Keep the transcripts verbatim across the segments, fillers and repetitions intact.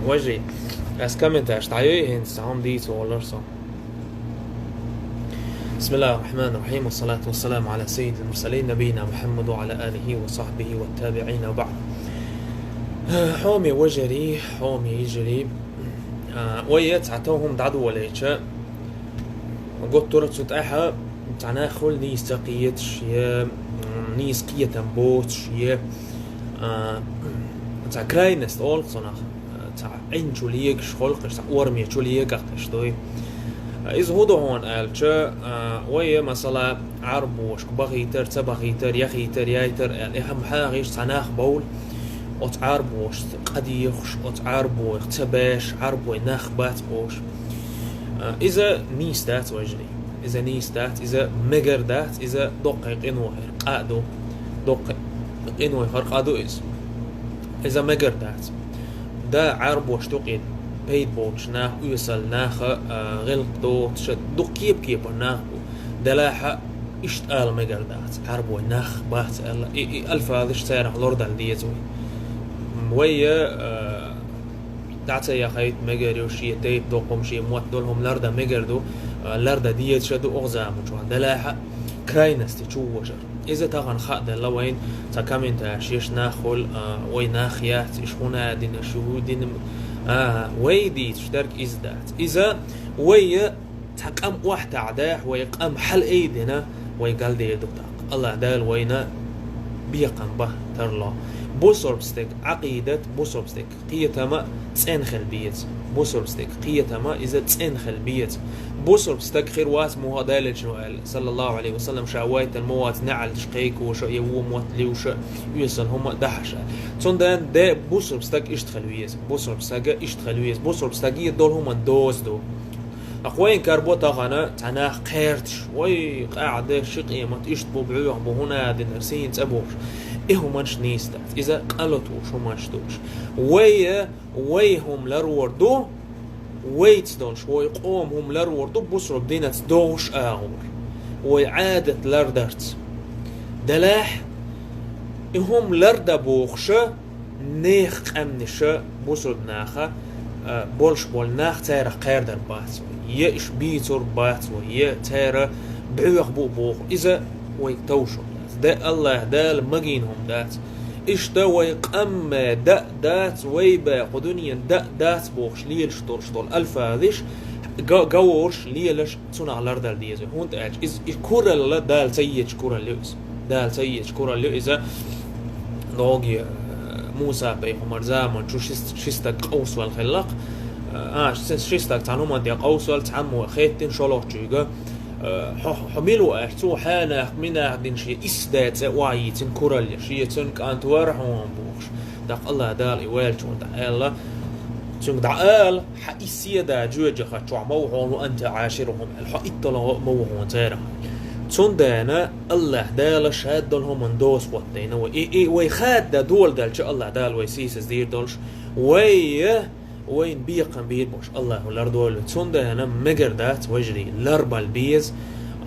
Вежарий, ас комментарий дӀайой, хӀинца хӀума дийца волар со. بسم الله الرحمن الرحيم، والصلاة والسلام على سيد المرسلين نبينا محمد وعلى آله وصحبه والتابعين وبعد. Хьоме вежарий, хьоме йижарий, а, вай цхьа товхум дӀадолайча, гуттара цу тӀехьа цхьа нах хуьлу нийса ца кхеташ, я, м, нийса кхетам боцуш, я, а, цхьа крайность олу цунах, цхьа Ӏин чу легаш хуьлу-кх уьш, цхьа ораме чу легахь-кх уьш дуй. Иза хӀун ду хьуна аьлча, а, вай, масала, Ӏарбошка бахийтар, ца бахийтар, яхийтар, яйтар аьлла, и хӀума хьагӀийча цхьа нах бовлу, оцу Ӏарбошца къа дехуш, оцу Ӏарбойх ца беш, Ӏарбой нах бац бохуш. А, иза нийса дац, вежарий. Иза нийса дац, иза мегар дац, иза доккхий къинойх къа а ду. Доккхий къинойх къа ду иза. Иза мегар дац. Да, Ӏарбошна юкъе пайда боцуш нах, оьсал наха, а, гӀиллакх доцуш, дукха кеп-кепара нах бу. Делахь а иштта ала мегар дац, Ӏарбой нах бац аьлла. И, и алфазаш царах лардала деза вай. Вай, а, дӀа ца яхийта мегар ю, шен тайпа доккхум, шен мотт долу хӀума лардан мегар ду, а, лардан дезаш а ду оха заманчохь. Делахь а крайности чу вожар. Иза тахана хааделла вайна цхьа комментарий еш нах хуьлу, а, вай нах яц, иш хӀунда дина, шу хӀун дина, а, вай дийцуш дерг иза дац. Иза вай цхьа къам охьатаӀа дахь, вай къам хьалаайдина, вай галдер ду тӀаккха. АллахӀ Дала вайна бекхам бан тарло. Бусурба стеган Ӏакъидат, бусурба стеган кхетама цӀена хила беза. Бусурба стеган кхетама иза цӀена хила беза. Бусурба стаг хир вац муха Делан элчано аьлла, саллаллаху Ӏалайхи ва саллам, ша вайтина ма вац неӀалташ кхайкхоша, я вон мотт луьйша, оьсал хӀума дахьаша. Цундела де бусурба стаг иштта хила веза. Бусурба стага иштта хила веза. Бусурба стаге долу хӀума доза ду. Ткъа вайн карабо тахана цхьа нах кхерташ, вай, къаьхьа де, ши къемат, иштта бу, бӀоьха бу, хӀунда динара, сийна цӀа бохуш. И хӀуманаш нийса дац. Иза къа латош хӀуманаш ду уьш. Вай, вай хӀума ларор ду, вайца долуш, вай къоман хӀума ларор ду, бусурба динаца догӀуш агӀор. Вай Ӏадат лардарца. Делахь, и хӀума лардан бохуша, нехан къаьмнаша, бусурба наха, а, болуш болу нах царах кхаьрдар бац вай, я иш бийцур бац вай, я цара бӀоьха бу боху. Иза вайга товш хӀума дац. Де АллахӀ Дала магийна хӀума дац. Иштта вай къам ма дац, вай бен кху дуьненан дац бохуш лелаш долуш долу алфазаш, га-, гавораш лелаш цунах лардала деза. ХӀунда аьлча иза, и куралла Дала ца ечу куралла ю иза. Дала ца ечу куралла ю иза. Ноги, э, Муса-пайхамар заман чу ши, ши стаг къовсавала хилла-кх. Э, а, ши, ши стаг цхьана хӀуманна тӀе къовсавала, цхьаммо хаьттина шолгӀачуьнга, э, хьо, хьо мила ву аьлча, цо хьанах, минах дина шен исс да цӀе охьайийцина куралла, шен цуьнан кӀант вара хьуна бохуш. ТӀаккха АллахӀ Дала и ваьллачунна дӀа аьлла, цуьнга дӀаала, хьан исс да жоьжахати чохь ма ву хьуна, ва анта Ӏаширухум аьлла, хьо итталгӀа ма ву хьуна церан. Цундела АллахӀ Дала ша долу хӀуманна доза хӀоттайна вай. И, и вай хадда доладелча АллахӀ Дала вай сийсаз дийр долуш, вай, вайна бекхам бийр болуш АллахӀа лардойла. Цундела мегар дац, вежарий, ларбала беза,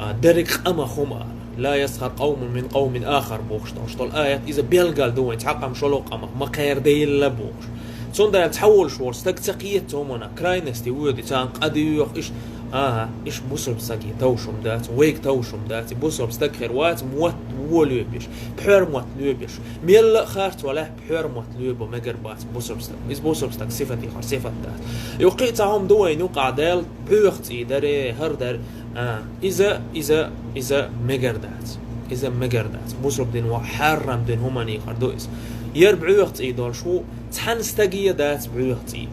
а, дерриг къамах хӀума ала. «Ла ясхар къавмун мин къавмин ахар» бохуш долуш долу аят, иза белгал ду вайн, цхьа къам шолгӀа къамах ма кхаьрдайилла бохуш. Цундела цхьа волуш волу стаг ца кхета цу хӀуманах, крайности воьду, царна къа доьху, иш, ага, иш бусурба стаге товш хӀума дац, вайга товш хӀума дац, и бусурба стаг хир вац, мотт вон лоьбеш, пхьор мотт лоьбеш. Мелла а харц валахь, пхьор мотт лоьбу мегар бац бусурба стаг. Иза бусурба стаг сифатехь сифат дац. Юккъе а цхьа хӀума ду вайна юкъахь Дала, бӀоьха цӀий даре, хӀара даре. А, иза, иза, иза мегар дац. Иза мегар дац. Бусурба дин ва хьарам дин хӀуманехь хир ду иза. Яра бӀоьха цӀий долуш ву, цхьана стаге а дац бӀоьха цӀий.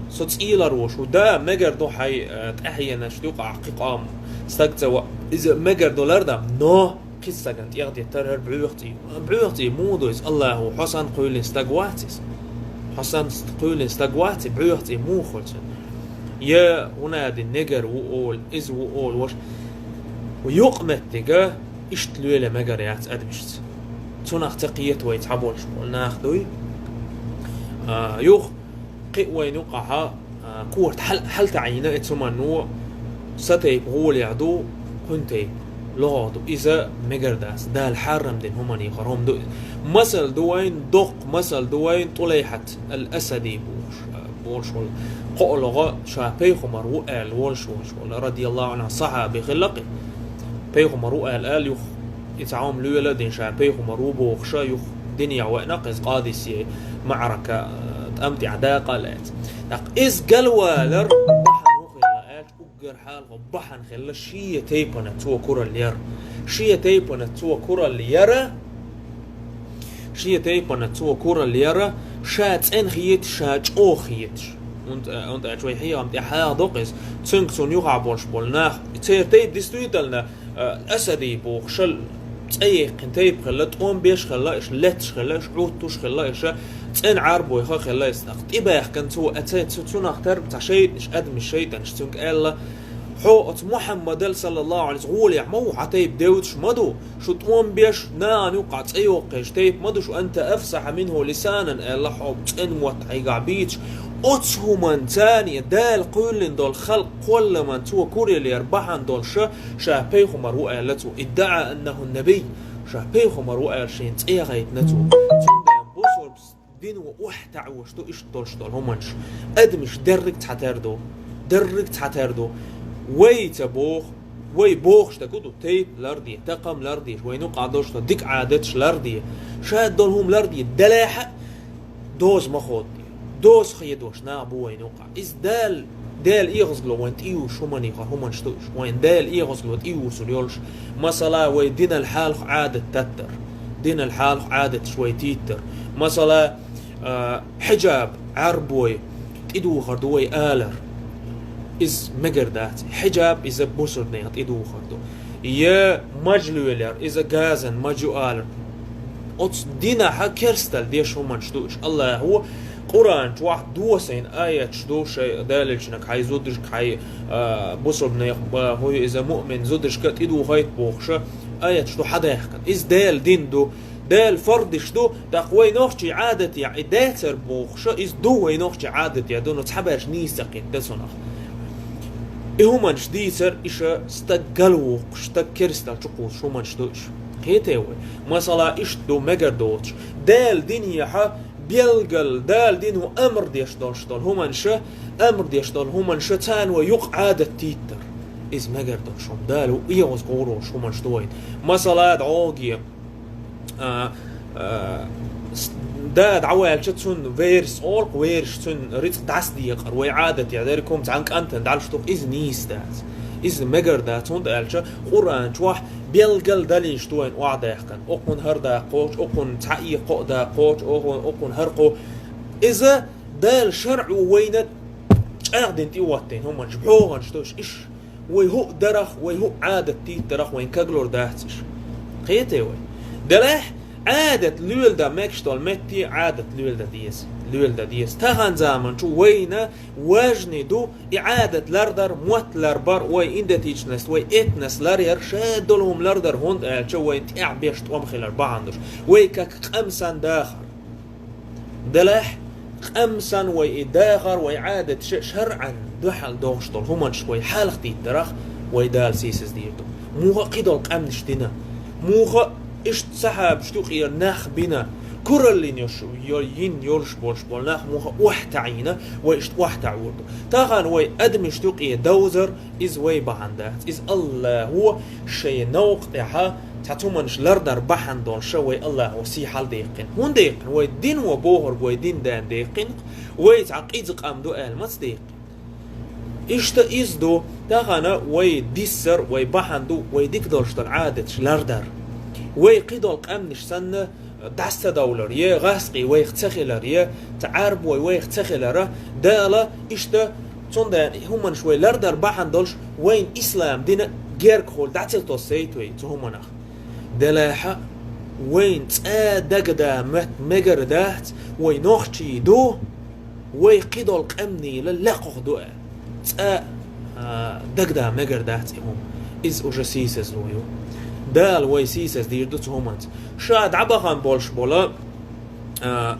Со цӀий ларвош ву. Да, мегар ду хьайн, а, тӀаьхьенаш юкъахь кхин къам стаг ца ва. Иза мегар ду лардан, но кхин стагана тӀехдиттар хӀара бӀоьха цӀий. БӀоьха цӀий муха ду иза? АллахӀа, хьо санна кхоьллина стаг вац иза? Хьо санна кхоьллина стаг вац и, бӀоьха цӀий муха хуьлу цуьнан? Я хӀунда дина негар ву олу, иза ву олу, ваша. Юкъаметтига иштта лело мегар яц адамашца. Цунах ца кхета вай цхьаболуш болу нах дуй. А, юха кхин а вайна юкъахь, а, корта хьал-, хьалатаӀийна и цу манно, са тайпа гӀолехь ду, кхуьнан тайпа. логӀа ду. Иза мегар дац. Дала хьарам дина хӀуманехьара хӀума ду. Масал ду вайн, доккха масал ду вайн, ТӀулайхьат ал-Асади бохуш, а, болуш волу. КхоалгӀа ша пайхамар ву аьлла волуш волуш волу, радияллаху анху, сахьаби хилла-кх. Пайхамар ву аьлла, аьлла юха, и цхьа хӀума лоьла а дина, ша пайхамар ву бохуша, юха динехь веана-кх иза Къадисия маӀрака, а, тӀам тӀехь дакъа а лаьцна. ТӀаккха иза галвалар бахьана хӀун хилла аьлча, уггар хьалха бахьана хилла шен тайпана цо куралла яра. Шен тайпана цо куралла яра, шен тайпана цо куралла яра, ша цӀена хеташ, ша чӀогӀа хеташ. ХӀунда, хӀунда аьлча вай хьехам тӀехь хьаха доккху иза, цуьнга цунна юха болуш болу нах. Церан тайпа действительно, а, Асади бохуш, цӀе яьккхина тайпа хилла, тӀом беш хилла, иштта летташ хилла, иштта Ӏуьттуш хилла, иштта цӀена Ӏарбойх а хилла иза. ТӀаккха тӀебаьхкина цо, а, цу, цу, цунах тера цхьа шайтӀанаш, адамаш шайтӀанаш цуьнга аьлла: «Хьо оцу Мухьаммадал, саллаллаху Ӏалайхи ва саллам, гӀолехь ма ву, хьан тайпа девзаш ма ду, шу тӀом беш, нахана юккъахь цӀе йоккхуш тайпа ма ду шу, анта афсахьа минху лисанан», аьлла, хьо цӀена мотт хьайгахь бийцаш. Оцу хӀуманца Дала кхоьллина долу халкъ кхолламан цо куралла яра бахьана долуша, ша пайхамар ву аьлла цо. Иддаъа аннаху набий, ша пайхамар ву аьлла шена цӀе яхийтина цо. Цундела бусурб дино охьатаӀош ду иштта долуш долу хӀуманаш. Адамаш дерриг цхьатера ду. Дерриг цхьатера ду. Вай ца боху, вай бохуш дерг ду, тайпа ларде, такхам ларде, вайна юкъахь долуш долу дика Ӏадаташ ларде, шадолу хӀума ларде, делахь а доза ма хоттаде. Доза хедош нах бу вайна юкъахь. Иза Дала, Дала оьгӀазло вайна тӀеюьйцуш хӀуманех хӀуманаш ду уьш. Вайна Дала оьгӀазло тӀеюьйцур йолуш. Масала, вай динал хьалха Ӏадат таттар. Динал хьалха Ӏадаташ вай тийттар. Масала, а, хьиджаб, Ӏарбой тӀедухар ду вай алар. Иза мегар дац. Хьиджаб иза бусурбанех тӀедухар ду. Я маж лоьлар, иза газан маж ю алар. Оцу динахьа керстал деш хӀуманаш ду уьш. Аллахьо Къуръан чохь досийна аяташ ду, шай Далилчунаг хьай зудашка, хьай, а, бусурбанех, а, хӀу иза муъмин зудашка тӀедухайта бохуша аяташ ду хьадаьхкина. Иза Дала дин ду, Дала фардаш ду, тӀаккха вай нохчий Ӏадатехь и дацар бохуша, иза ду вай нохчий Ӏадатехь ду, но цхьаберш нийса ца кхетта цунах. И хӀуманаш дийцар иша стаг галвоккхуш, стаг керстал чу кхуссуш хӀуманаш ду иша. Кхетий вай? Масала, иштта ду мегар доцуш. Дала динехьа белгал, Дала дино амр деш долуш долу хӀуманша, амр деш долу хӀуманша царна вай юкъа Ӏадат тийттар. Иза мегар долуш хӀума. Дала оьгӀаз гӀур волуш хӀуманаш ду вайна. Масала, дӀогӀе, а, а, с-, да дӀаваьлча цунна верас олу, верас цунна рицкъ дӀасадекъар. Вай Ӏадатехь дерг хӀума цхьана кӀантана дӀалуш ду, иза нийса дац. Иза мегар дац, хӀунда аьлча Къуръан чохь белгал далийш ду вайна охьадаьхкина. Окхунна хӀара даккхочу, окхунна цхьа а кхоъ даккхочу, окхунна, окхунна хӀара кхоъ. Иза Дала шаръо вайна чӀагӀдина тӀехӀоттийна хӀуманаш, бӀогӀанаш долуш иш. Вай хӀуъ дарах, вай хӀуъ Ӏадат тийттарах вайн каглур дац иш. Кхетий вай? Делахь, Ӏадат лоьладан мегаш долу метте Ӏадат лоьладан деза. Лоьладан деза. Тахана заман чу вайна важный ду и Ӏадат лардар, мотт ларбар, вай идентичность, вай этнос ларъяр, шадолу хӀума лардар, хӀунда аьлча вайн тӀехь беш тӀом хилар бахьана долуш. Вай как къам санна дахар. Делахь, къам санна вай и дахар, вай Ӏадаташ шаръан дуьхьал догӀуш долу хӀуманаш вай хьалха тийттарах, вай Дала сийсаз дийр ду. Муха а кхидолу къаьмнаш дина. Муха а иштта сахьабашна юкъера нах бина. Кураллин йолуш, йо-, йин йолуш болуш болу нах муха охьатаӀийна, вай иштта охьатаӀор ду. Тахана вай адамашна юкъе довзар, иза вай бахьана дац. Иза Аллахьо шайн новкъа тӀехьа цхьа цу хӀуманаш лардар бахьана долуша вай Аллахьо сий хьалдаьккхина. ХӀунда даьккхина? Вай дино бохург вай дин дана даьккхина, вай цхьа къиза къам ду аьлла маца даьккхина? Иштта иза ду, тахана вай диссар, вай бахьана ду, вай дика долуш долу Ӏадаташ лардар. Вай кхидолу къаьмнаш санна, дӀаса ца довлар, е гӀаскхий вайх ца хилар, е цхьа Ӏарбой вайх ца хилара, Дала иштта цундела и хӀуманаш вай лардар бахьана долуш, вайн ислам дина гергахула дӀа ца тоссайта вай цу хӀуманах. Делахь а вайн цкъа дагада мет-, мегар дац, вай нохчий ду, вай кхидолу къаьмнийла лекхух ду аьлла. Цкъа, а, дагада мегар дац и хӀума. Иза уже сийсазло ю. Дала вай сийсаз дийр ду цу хӀуманца. Ша дӀабахана болуш болу, а,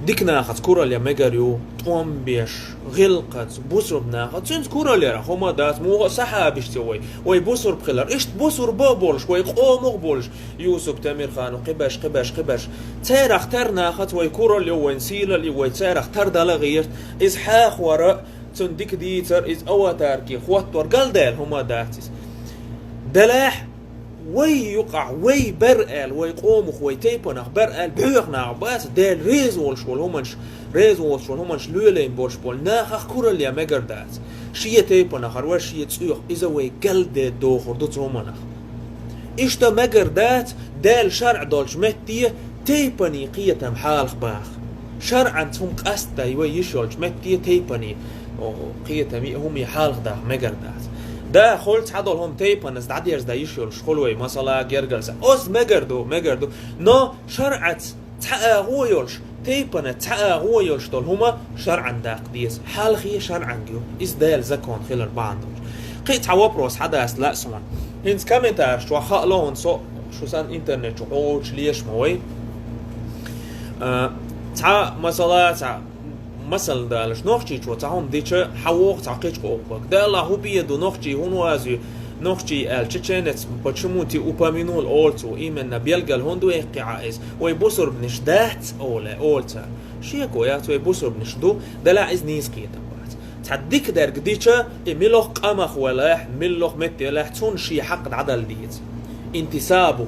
Дика нахаца куралла ян мегар ю, тӀом беш, гӀиллакхаца, бусурба нахаца. Цуьнца куралла яра хӀума дац, муха а сахьабашца вай, вай бусурба хилар. Иштта бусурба а болуш, вай къомах а болуш, Юсуп Темирханов, кхиберш, кхиберш, кхиберш. Царах тара нахаца вай куралла ю, вайн сийлалла ю, вай царах тардала гӀерта. Иза хьахор а, цунна дика дийцар, иза аватарке хӀоттор, галдаьлла хӀума дац иза. Делахь, вай юкъахь, вай бер аьлла, вай къомах, вай тайпанах бер аьлла, бӀоьху нах бац, Дела реза волуш волу хӀуманаш, реза воцуш волу хӀуманаш лелийна болуш болу нахах куралла ян мегар дац. Шен тайпанахара вара шен цӀоьх, иза вай галде дохур ду цу хӀуманах. Иштта мегар дац, Дала шарӀ долчу метте тайпане кхетам хьалха баха. ШарӀанца хӀума къастадай вай йиш йолчу метте тайпане, о, кхетаме хӀума хьалха даха мегар дац. Да, хуьлу цхьадолу хӀума тайпанас дӀадерзадай йиш йолуш хуьлу вай, масала, гергара са. Оцу мегар ду, мегар ду. Но шарӀаца цхьа агӀо йолуш, тайпана цхьа агӀо йолуш долу хӀума шарӀан даккха деза. Хьалхе шарӀанга ю. Иза Дала закон хилар бахьана долуш. Кхин а цхьа вопрос хьадаста лаьа суна. ХӀинца комментараш чохь хаало хӀуна со, шу санна интернет чу хьовчу леш ма вай. А, цхьа масала, цхьа масала далаш, нохчийчо цхьа хӀума дича, хьан воху цхьа кхечу къокхаг. Далла хӀун бен ду нохчий, хӀун вазуй нохчий аьлла, чеченец, почему ты упомянул олцу, именно белгал хӀунда вехкхи Ӏа иза? Вай бусурбанаш дац оле, олца. Шеко яц, вай бусурбанаш ду, далла иза нийса кхетам бац. Цхьа дика дерг дича, и милох къамах велахь, милох метте велахь, цунна шен хьакъ дӀадала деза. Интисабу.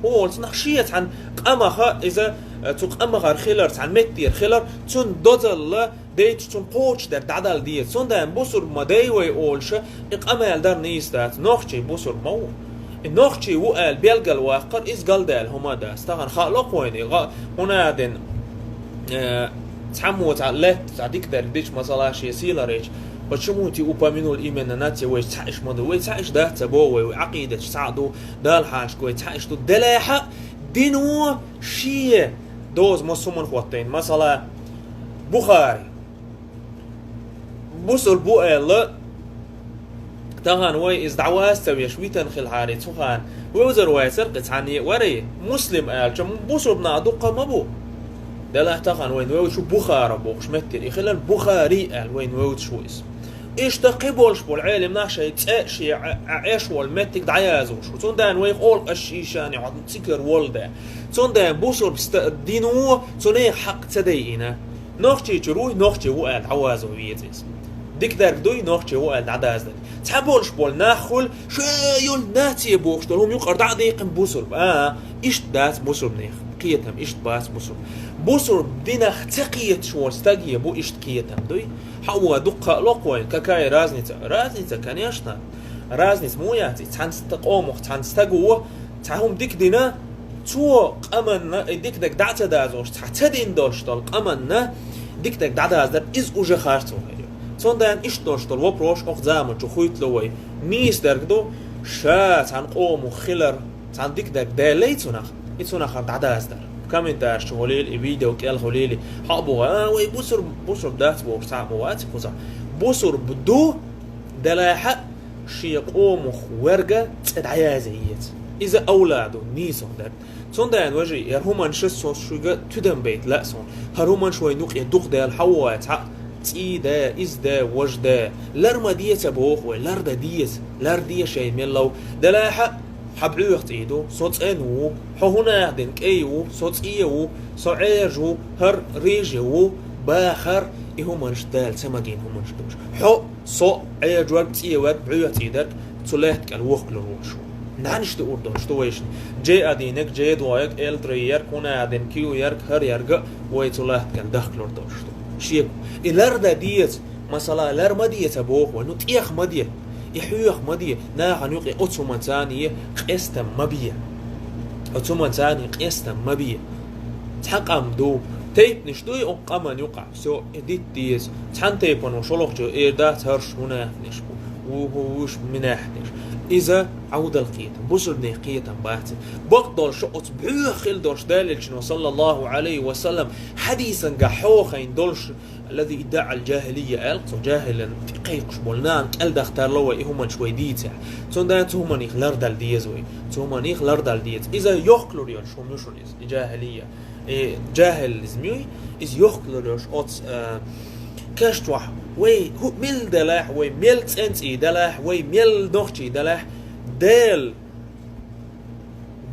ХӀун олу цунах шен цхьана къамаха иза, э, цу къамахара хилар, цхьана меттера хилар, цунна дозалла дайчу цунна кхочушдерг дӀадала деза. Цундела бусурба ма дай вай олуша, и къамел дар нийса дац. Нохчий бусурба ма ву. И нохчий ву аьлла белгал ваккхар, иза галдаьлла хӀума дац. Тахана хаало кхойна, и гӀа-, хӀунда аьлла, э, цхьаммо цхьа летта, цхьа дика дерг дича, масала, шен сийлахьчу, почему ты упомянул именно нацию, вай цхьа иш ма ду, вай цхьа иш дац ца боху вай, вай Ӏакъидаташ цхьаъ ду, Далла хьаьжча вай цхьа иш ду, делахь а дино шен доза массо хӀуманна хӀоттийна. Масала, Бухари. Бусурба ву аьлла, тахана вай иза дӀаваза ца веш витана хилахьара цу хана, вевзар вайцара кхин цхьанне а варий, Муслим аьлча, бусурба нах дуккха ма бу. Делахь тахана вайна вевзаш ву Бухара бохуш меттера, и хилар Бухари аьлла вайна вевзаш ву иза. Иштта кхин болуш болу Ӏелам нах шайн цӀе а, шен Ӏе-, Ӏе-, Ӏеш волу меттиг дӀаязвуш ву. Цундела вай къолкъаш шийшани хьо цигара волу де. Цундела бусурба ста-, дино цунах хьакъ ца дайина. Нохчийчуьра вуй, нохчи ву аьлла дӀавазо веза иза. Дика дерг дуй, нохчи ву аьлла дӀадаздан. Цхьа болуш болу нах хуьлу, шайн йолу наци бохуш долу хӀума юкъара дӀа а дийкхина бусурба. А, иштта дац бусурба нех. Кхетам иштта бац бусурба. Бусурба динах ца кхеташ волу стаге бу иштта кхетам дуй. Хьо вон дуккха а локхойна, какая разница? Разница, конечно. Разница муха яц и? Цхьана ста-, къомах цхьана стаг ву, цхьа хӀума дика дина, цо къаманна, и дика дерг дӀа а ца дазош, цхьа ца дина долуш долу къаманна дика дерг дӀадаздар, иза уже харц ву хир ю. Цундела иштта долуш долу вопрос окху заманчу хуьйтлу вай. Нийса дерг ду, ша цхьана къомах хилар, цхьана дика дерг даьллий цунах, и цунах хьан дӀадаздар. Комментарий чу хуьлийла, и видео кӀел хуьлийла, хьо а боху, а, вай бусурба, бусурба дац бохуш цхьа а ма вац кхузахь. Бусурба ду, делахь а, шен къомах верга цӀе дӀаязъе еза. Иза авла ду, нийсо дерг. Цундела, вежарий, хӀара хӀуманаш со шуьга тидам байта лаьа суна. ХӀара хӀуманаш вайн юкъе дукха даьлла хьан вогӀу цхьаъ, цӀий де, из де, вож де. Лар ма де ца боху вай, лар дан деза, лар де шайн меллов. Делахь а, хьан бӀоьха цӀий ду, со цӀена ву, хьо хӀун аьлла дина кӀай ву, со цӀе ву, со Ӏежа ву, хӀара рижа ву, бахар, и хӀуманаш Дала ца магийна хӀуманаш долуш. Хьо, со, Ӏежа верг, цӀе верг, бӀоьха цӀий дерг, цу лаьтта кӀел вохкалур волуш ву. НӀаьнаш дуур долуш ду вайшна. Джей один ерг, джей два ерг, эл три ерг, хӀун аьлла дина кью ерг, хӀара ерга вай цу лаьтта кӀел дахкалур долуш ду. Шеко. И лар дан деза, масала, лар ма де ца боху вай, ну, тӀех ма де, и хьоьх ма де, нахана юкъе оцу хӀуманца къестам ма бе. Оцу хӀуманца къестам ма бе. Цхьа къам ду, тайпанаш дуй окху къаман юкъахь. Всё, и дитта деза. Цхьана тайпано шолгӀачо эр дац хӀорш хӀун нахнеш бу, ву-, хӀу-, вуш ми нахнеш. Иза Ӏовдал кхетам, бусурбанийн кхетам бац. Бакъдолуш оцу бӀоьха хила долуш Далла Элчано, саллаллаху Ӏалайхи ва саллам, хьадисангахь хьахийна долуш, الذي ادعى الجاهلية аьлла, цо жахӀилан тӀе кхайкхаш болу нахана кӀел дахтарло вай и хӀуманаш вай дийцахь. Цундела цу хӀуманех лардала деза вай. Цу хӀуманех лардала деза. Иза йохкалур йолуш хӀума ю шуна иза, и жахӀилия. И жахӀилизм ю, иза йохкалур йолуш оцу, а, каш чохь вай хӀу-, мел делахь, вай мел цӀенцӀий делахь, вай мел нохчий делахь, Дела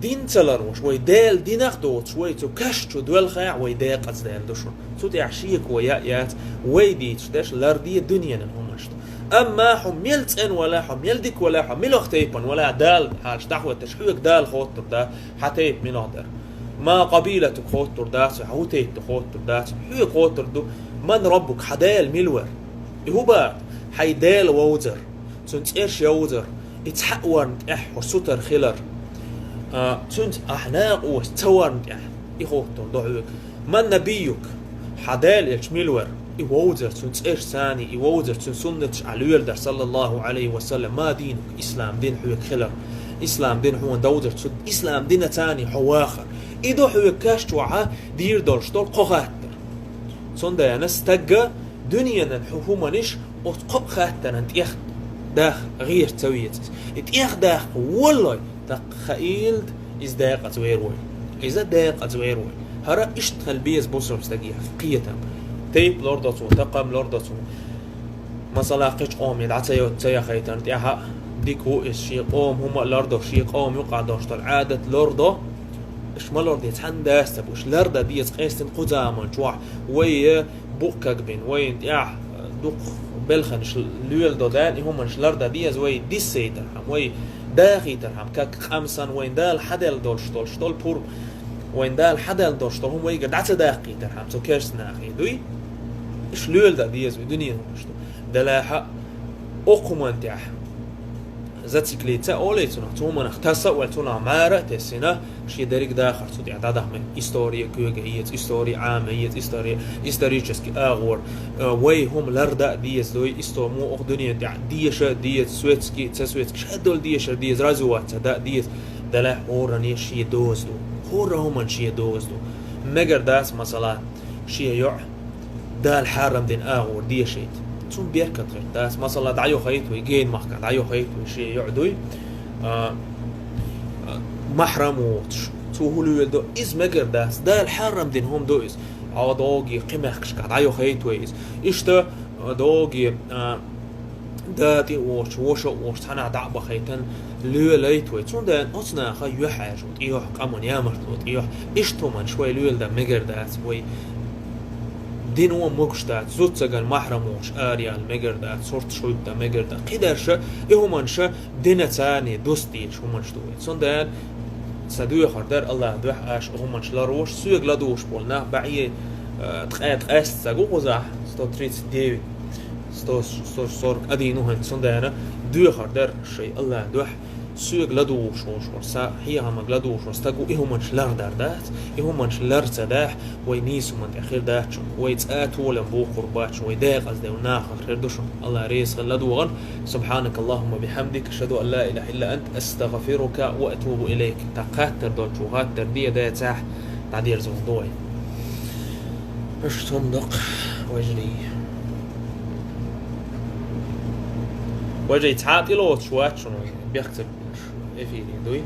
дин ца ларваш, вай Делан динах а доцуш, вай цу каш чу доьлхахь, вай декъаза Дела ду шуна. Цу тӀехь шеко яа яц, вай дийцуш дерш ларде дуьненан хӀуманаш ду. Амма хьо мел цӀена валахь, хьо мел дика валахь, хьо муьлха тайпана валахь, Дала хьалаш дӀахӀоьттуш, хьоьга Дала хоттур дац, хьан тайпа муьлха дара. ما قبيلتك хоттур дац, хьан хӀун тайпа ду хоттур дац, хьоьга хоттур ду, من ربك, хьан Дела мила вара? И хӀун бара? Хьайн Дела вовзар. Цуьнан цӀераш йовзар, и цхьаъ варна тӀехь хьо сутара хилар, а, цуьнца ахь накъост ца варна тӀехь, и хоттур ду хьоьга. من نبيك, хьан Дела Элча мила вара? И вовзар, цуьнан цӀераш царний, и вовзар, цуьнан суннаташ ахь леладар, саллаллаху Ӏалайхи ва саллам. ما دينك, ислам дин хьоьга хилар. Ислам дин хьуна довзар, цу ислам дина царний хьо вахар. И ду хьоьга каш чохь дийр долуш долу кхо хаттар. Цундела стагга дуьненан хӀу-, хӀуманаш оцу кхо хаттаран тӀех даха гӀерташ ца веза иза. И тӀех даха воллой, тӀаккха хаийла иза декъаза вер вай. Иза декъаза вер вай. ХӀара иштта хила беза бусурба стагехь кхетам. Тайпа лардо цо, такхам лардо цо. Масала, кхечу къоме дӀа ца йо-, ца яхийтарна тӀехь а дика ву иза, шен къоман хӀума а лардо, шен къоман юкъахь долуш долу Ӏадат лардо. Аш ма ларде, цхьанна дас ца бу, аш лардан деза къаьстина кху заман чохь. Вай, э, букъ кагбина, вайна тӀехь, э, дукха белханаш леладо Дала, и хӀуманаш лардан деза, вай диссийтархьама, вай дахийтархьама, как къамсан вайна Дала хьаделла долуш долуш долу пурба, вайна Дала хьаделла долуш долу хӀума вайгара дӀа ца даккхийтархьама, цу керста нахе дуй. Аш леладан деза вай дуьненан хӀуманаш ду. Делахь а, окху хӀуманна тӀехь зациклиться а олий цунах, цу хӀуманах таса а вай, цунах мара а тесина, шен дерриг дахар цу тӀехь дӀадахман. История куьйга еза, история Ӏама еза, история, исторический агӀор, э, вай хӀума лардан а деза дуй, исто-, мо окху дуьнен тӀехь деша а деза, светский, ца светский, шадолу дешар деза, развиваться дан а деза. Делахь хӀоранна шен доза ду. ХӀора хӀуманна шен доза ду. Мегар дац, масала, шен йоӀ Дала хьарам дина агӀор дешийта. Цунна беркат хир дац. Масала, дӀайохийта вай, гена махкахь дӀайохийта вай, шен йоӀ дуй, а, а, махьрам воцуш. Цо хӀун леладо, иза мегар дац. Дала хьарам дина хӀума ду иза. Хьо догий кхин мехкашкахь дӀайохийта вай иза. Иштта, а, догий, а, да тӀе а воцуш, ваша а воцуш, цхьанхьа дӀа а бахийтина, лелайта вай. Цундела оцу наха юьхьӀаьржо тӀейохьу, къаман ямартло тӀейохьу. Иштта хӀуманаш вай леладан мегар дац, вай дино а могуш дац, зуда цаган махьрам вохуш араяла мегар дац, сурташ хӀуьттан мегар дац. Кхидерша, и хӀуманаш дина царний дуста дезаш хӀуманаш ду вай. Цундела сан доьхар дара, Аллах дуьхьа аша хӀуманаш ларвош, соьга ладугӀуш болу нах баьӀе, э, ткъе ткъеста стаг ву кхузахь, сто тридцать девять, сто, сто сорок один ву хӀинца, цундела доьхар дара шайн Аллах дуьхьа, соьга ладугӀуш волуш, сан хьехамга ладугӀуш волу стаг ву, и хӀуманаш лардар дац, и хӀуманаш лар ца дахь, вай нийса хӀуманна тӀе хир дац шуна, вай цкъа толам бохур бац шуна, вай декъаза девлла нахах хир ду шуна. Аллах реза хила ладогӀарна. سبحانك اللهم وبحمدك، أشهد أن لا إله إلا أنت، أستغفرك وأتوب إليك. ТӀаккха хаттар долчо хаттар де, дацахь, дӀадерзо ду вай. Аш цундакъ, вежарий. Вежарий, цхьа а тӀелоцуш вац шуна вай, бехк ца беш, эфире дуй.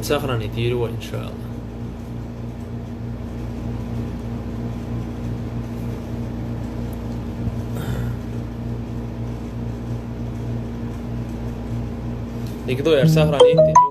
Сохранить йийр вай, иншааллах. Дика ду, яра, сохранить йийр.